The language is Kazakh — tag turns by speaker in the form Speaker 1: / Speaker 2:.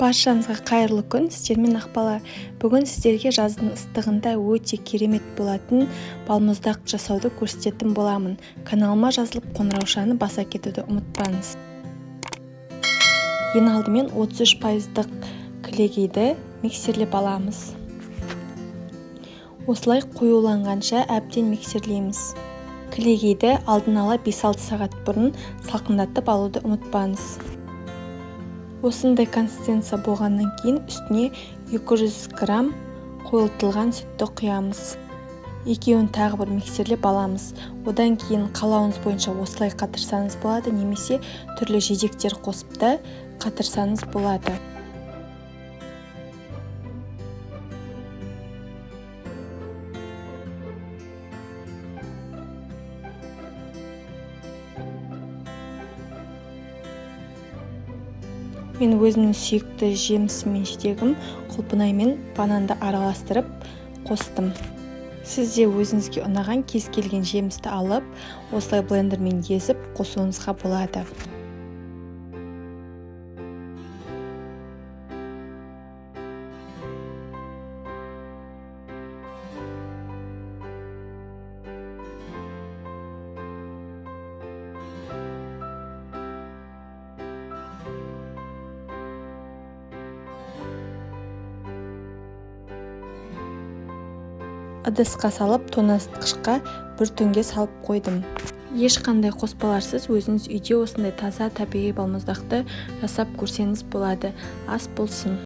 Speaker 1: Баршаңызға қайырлы күн, сіздермен Ақбала. Бүгін сіздерге жаздың ыстығында өте керемет болатын балмұздақ жасауды көрсететін боламын. Каналыма жазылып, қоңыраушаны баса кетуді ұмытпаңыз. Ең алдымен 33%-дық кілегейді миксерлеп аламыз. Осылай қоюланғанша әбден миксерлейміз. Кілегейді алдын ала 5-6 сағат бұрын салқындатып алуды ұмытпаңыз. Осындай консистенция болғаннан кейін үстіне 200 грамм қойылтылған сүтті құямыз. Екеуін тағы бір миксерлеп аламыз. Одан кейін қалауыңыз бойынша осылай қатырсаңыз болады, немесе түрлі жидектер қосып та қатырсаңыз болады. Мен өзімнің сүйікті жемісім мен жидегім құлпынай мен бананды араластырып қостым. Сіз де өзіңізге ұнаған кез келген жемісті алып, осылай блендермен езіп қосуыңызға болады. Ыдысқа салып, тоңазытқышқа бір түнге салып қойдым. Ешқандай қоспаларсыз өзіңіз үйде осындай таза табиғи балмұздақты жасап көрсеңіз болады. Ас болсын.